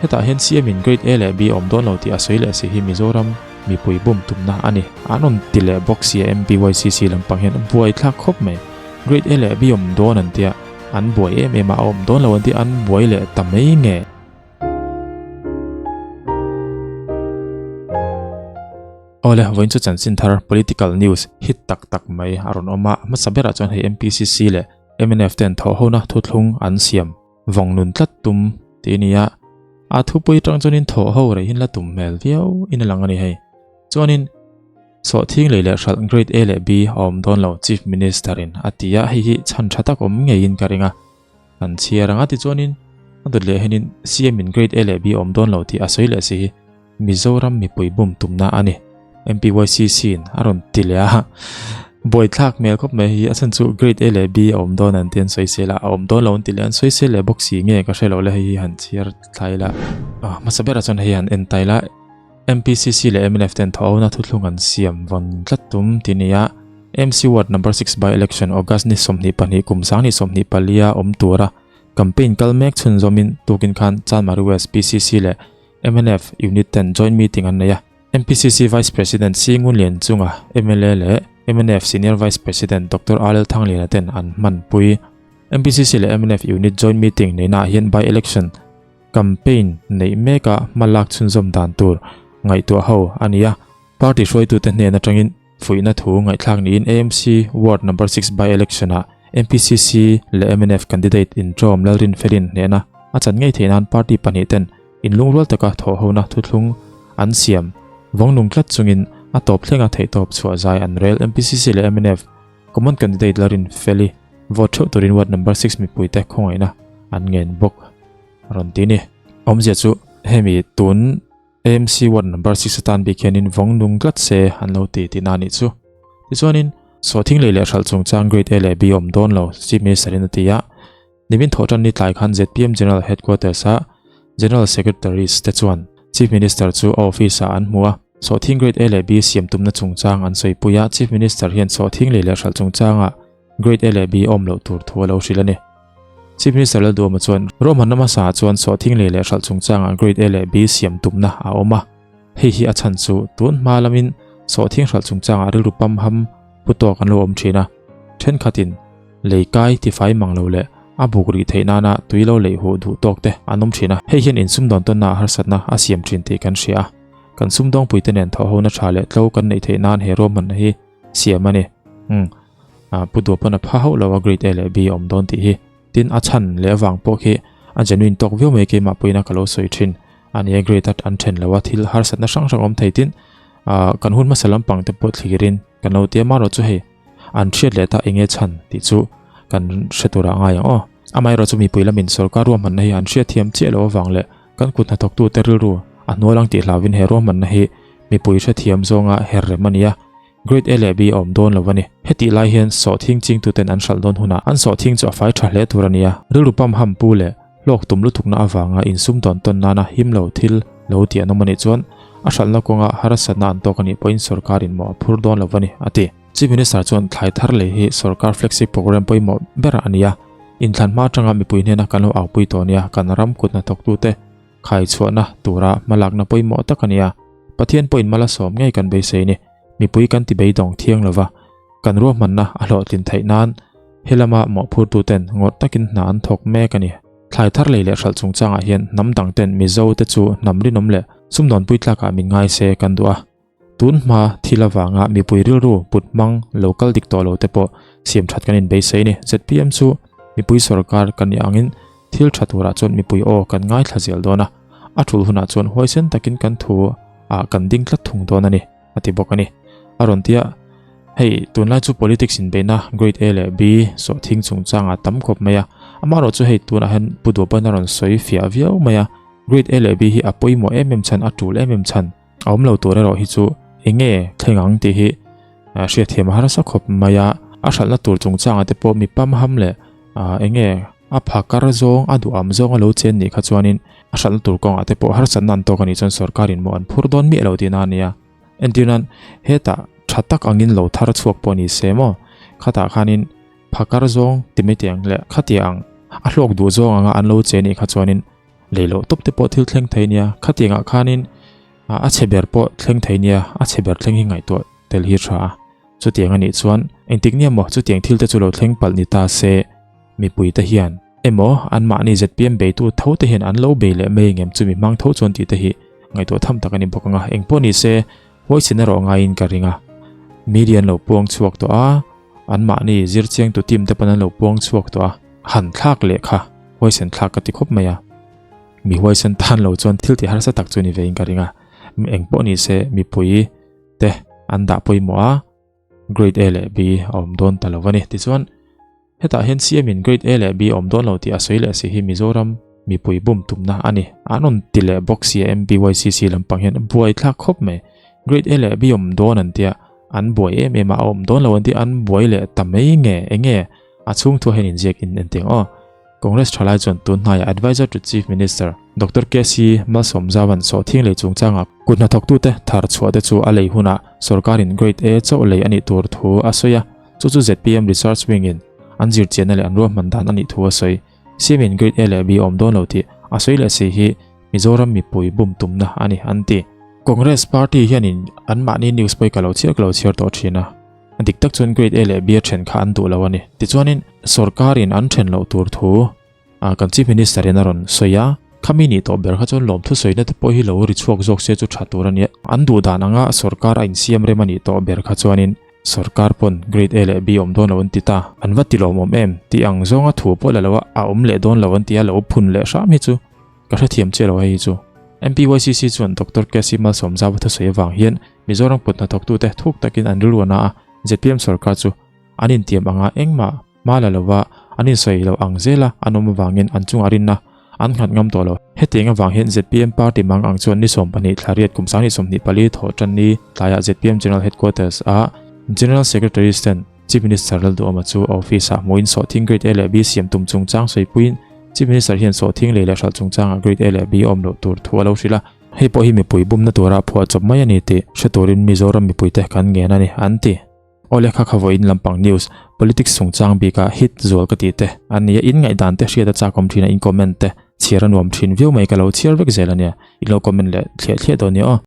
Hetah hian CM in Grade A leh B awm dawn lo tih a sawi leh si hi Mizoram mipui bum tumna a ni. An rawn ti leh bawk sia MPYCC lampang hian buai thlak khawp mai. Grade A leh B awm dawn an tia an buai em em a, a awm dawn lo an tia an buai leh ta mai nge. Awle, vawiin chu chanchin thar political news hit tak tak mai a rawn awm a, a hmasa berah chuan hei MPCC leh mnf ten thawhhona thuthlung an siam vawng nun tlat tum tih a ni a, a thupui atang chuanin thawhho reihin la tum hmel viau in a lang a ni hei. Chuanin Sawhthing lei leh hralh Grade A leh B a awm dawn lo Chief Minister in a ti a, hei hi chhan tha tak awm ngeiin ka ring a. Kan chhiar ang a tichuanin a dawt leh hianin CM in Grade A leh B awm dawn lo tih a sawi leh si hi Mizoram mipui bum tumna a ni. MPYCC in a rawn ti leh a, buaithlak hmel khawp mai hi a chhan chu Grade A leh B a awm dawn an ti an sawi sel a, a awm dawn lo an ti leh an sawi sel leh bawk si nge ka hre lo le hei hi han chhiar thlai ila. Hmasa berah chuan hei han en ta ila MPCC leh mnf ten thawhona thuthlung an siam vawn tlat tum tih a ni a, MC Ward Number 6 by-election August ni 22 kum 2024 a awm tura campaign kal mek chhunzawmin tukin khan Chanmari West PCC leh mnf unit ten joint meeting an nei a. MPCC Vice President Si Ngunlian chunga mla leh mnf Senior Vice President Doctor RL Thangliana ten an hmanpui. MPCC leh mnf unit joint meeting neihnaah hian by-election campaign neih meka hmalak chhunzawm dan tur ngaihtuah ho a ni a. Party hruaitute hnen atangin Fuihna thu ngaihthlak niin AMC Ward Number 6 by-election ah MPCC leh mnf candidate intawm Lalrinfelin hnehna a chan ngei theih nan party pahnih ten inlungrual taka thawhhona thuthlung an siam vawng nung tlat chungin a tawp thlenga theihtawp chhuah zai an rel MPCC leh mnf common candidate Lalrinfeli vote theuh turin Ward Number 6 mipuite khawngaihna an ngen bawk a rawn ti ni. Awmzia chu hemi tun AMC ward number 6 atan bik hianin vawng nung tlat se an lo ti tihna a nih chu. Tichuanin, sawhthing lei leh hralh chungchang Grade A leh B awm dawn lo, Chief Minister in a ti a. Nimin thawhtan ni tlai khan zpm General Headquarters a General Secretaries te chuan Chief Minister chu a office ah an hmu a. Sawhthing Grade A leh B siam tumna chungchang an sawipui a, Chief Minister hian sawhthing lei leh hralh chungchangah Grade A leh B awm loh tur thu a lo hrilh a ni. Chief Minister Lalduhawma chuan ruahmanna hmasa ah chuan sawhthing lei leh hralh chungchangah Grade A leh B siam tumna a awm a, hei hi a chhan chu tun hma lamin sawhthing hralh chungchangah rilru pamham pu tawk an lo awm thin a, thenkhatin lei kai tifai mang lo leh a buk rih theih nana tui lo leih huh duh tawk te an awm thin a, hei hian insumdawn tawnna ah harsatna a siam thin tih kan hria a, kan sumdawngpuite nen thawhhona tha leh tlo kan neih theih nan he ruahmanna hi siam a ni. Umm. Ah, Pu Duh pawn a pha hauh lo a grade A leh B a awm dawn tih hi. Tin, a chhan leh avang pawh khi a genuine tawk viau mai keimah pawhin a ka lo sawi thin. A ni a grade a an then lo a, thil harsatna hrang hrang awm thei tin, ah, kan hun hmasa lampang te pawh thlirin kan lo ti a, marawh chu hei an hriat leh ta eng nge chhan tih chu kan hre turah ngai ang aw. Amaherawh chu mipui lamin sorkar ruahmanna hi an hriatthiam chiah loh avang leh kan kut hnathawktute rilru a hnual ang tih hlauhin he ruahmanna hi mipui hrethiam zawnga her rem a ni a. Grade A leh B a awm dawn lo a ni. Hetih lai hian sawhthing chingtuten an hralh dawn hunah an sawhthing chu a fai tha hle tur a ni a, rilru pam ham pu leh hlawk tum lutukna avanga insum tawn tawn nana him lo thil lo tih an awm a nih chuan a hralhna kawnga harsatna an tawk a nih pawhin sorkarin mawh a phur dawn lo a ni, a ti. Chief Minister chuan thlai thar lei hi sorkar flagship programme pawimawh ber a ni a, inthlan hma atanga mipui hnena kan lo aupui tawh nia kan ram kut hnathawktute khai chhuahna tura hmalakna pawimawh tak a ni a, Pathian pawhin mal a sawm ngei kan beisei ni. Mipui kan ti beidawng thiang lova, kan ruahmanna a hlawhtlin theih nan helama mawhphurtuten ngawrh takin hna an thawk mek a ni. Thlai thar lei leh hralh chungchangah hian hnam dangten Mizo te chu hnam rinawm leh sumdawnpui tlakah min ngai se kan duh a. Tun hma thil avanga mipui rilru put hmang lo kal dik tawh lo te pawh siam that kan inbeisei ni. Zpm chu mipui sorkar kan nih angin thil tha turah chuan mipui aw kan ngaithla zel dawn a, a tul hunah chuan huaisen takin kan thu ah kan ding tlat thung dawn a ni, a ti bawk a ni. A rawn ti a, hei tunlai chu politics inbeihna grade A leh B sawhthing chungchangah tam khawp mai a, amaherawh chu hei tunah hian Pu Duhpa'n a rawn sawi fiah viau mai a, grade A leh B hi a pawimawh em em chhan, a tul em em chhan. A awm lo tur erawh hi chu eng nge thleng ang tih hi hriatthiam a harsa khawp mai a, a hralhna tur chungchangah te pawh mi pam ham leh eng nge a pha kar zawng a duham zawng a lo chen nih kha chuanin a hralhna tur kawngah te pawh harsatna an tawk a nih chuan sorkarin maw an phur dawn miah lo tihna a ni a. Entirnan hetah tha tak angin lo thar chhuak pawh ni se maw khatah khanin pha kar zawng ti mai teh ang leh khatiang a hlawk duh zawng anga an lo che nih kha chuanin. Lei loh tawp te pawh thil thleng thei nia, khatiangah khanin a chhe ber pawh thleng thei nia, a chhe ber thleng hi ngaihtuah tel hi tha a. Chutiang a nih chuan engtik nia maw chutiang thil te chu lo thleng palh ni ta se, mipui te hian emaw anmahni zpm beitu tho te hian an lo bei leh mai engem chumi hmang tho chuan tih te hi ngaihtuah tham tak a ni bawk ang a, engpawh ni se huaisin erawh ngaiin ka ring a. Media an lo puang chhuak tawh a, anmahni zirchiangtu team te pawn an lo puang chhuak tawh a, han thlak leh kha huaisen thlak ka ti khawp mai a, mi huaisen tan lo chuan thil tih harsa tak chu ni vein ka ring a, engpawh ni se mipui te an dah pawimawh a, Grade A leh B a awm dawn ta lo a ni. Tichuan, hetah hian CM in Grade A leh B a awm dawn lo tih a sawi leh si hi Mizoram mipui bum tumna a ni. An rawn ti leh bawk si a MPYCC lampang hian buai thlak khawp mai. Grade A leh B awm dawn an tia, an buai em em a, a awm dawn lo an tia, an buai leh ta mai nge, enge a chhung thu hian inziak in en teng aw. Congress thalai chuan tun hnaiah Adviser to Chief Minister Doctor KC Malsawmzaua'n sawhthing lei chungchangah kut hnathawktute thar chhuah te chu a lei hunah sorkarin Grade A chauh lei a nih tur thu a sawi a, chu chu zpm Research Wing-in an zirchianna leh an ruahman dan a nih thu a sawi. CM-in Grade A leh B awm dawn lo tih a sawi leh si hi Mizoram mipui bum tumna a ni an ti. Congress party hianin anmahni news pawh hi ka lo chhiar ka lo chhiar tawh thin a. Dik tak chuan Grade A leh B a then kha an duh lo a ni. Tichuanin sorkarin an then loh tur thu kan Chief Minister in a rawn sawi a, khami nih tawh ber kha chuan lawmthu sawina te pawh hi lo ri chhuak zawk se chu tha tur a nia. An duh dan anga sorkar a insiam rem a nih tawh ber kha chuanin sorkar pawn Grade A leh B awm dawn lo an ti ta. An va ti lawmawm em? Tih ang zawnga thu pawh la lo a, a awm leh dawn lo an ti a, lo phun leh hram hi chu Ka hrethiam chiah lo hei hi chu. MPYCC chuan Doctor KC Malsawmzauva thusawi avang hian Mizoram kut hnathawktute thuk takin an rilru a na a, zpm sorkar chu an intiam anga engmah hma la lova an insawi lo ang zela an awm avangin an chungah rinna an nghat ngam tawh lo. Hetiang avang hian zpm party mang ang chuan ni 12 thla riat kum 2024 thawh tan ni tlaiah zpm General Headquarters ah General Secretary Stand Chief Minister Lalduhawma chu a office-ah hmuhin sawhthing Grade A leh B siam tum chungchang sawipuiin Chief Minister hian sawhthing lei leh hralh chungchangah Grade A leh B awm loh tur thu a lo hrilh a. Hei pawh hi mipui bumna tura phuah chawp mai a ni tih hre turin Mizoram mipuite kan ngen a ni, an ti. Aw lehkha kha vawiin lampang news, politics chungchang bika hit zual ka tih te a nia, in ngaihdan te hriat a chakawm thin a, in comment te chhiar a nuam thin viau mai ka lo chhiar vek zel a nia, in lo comment leh thliah thliah dawn nia aw.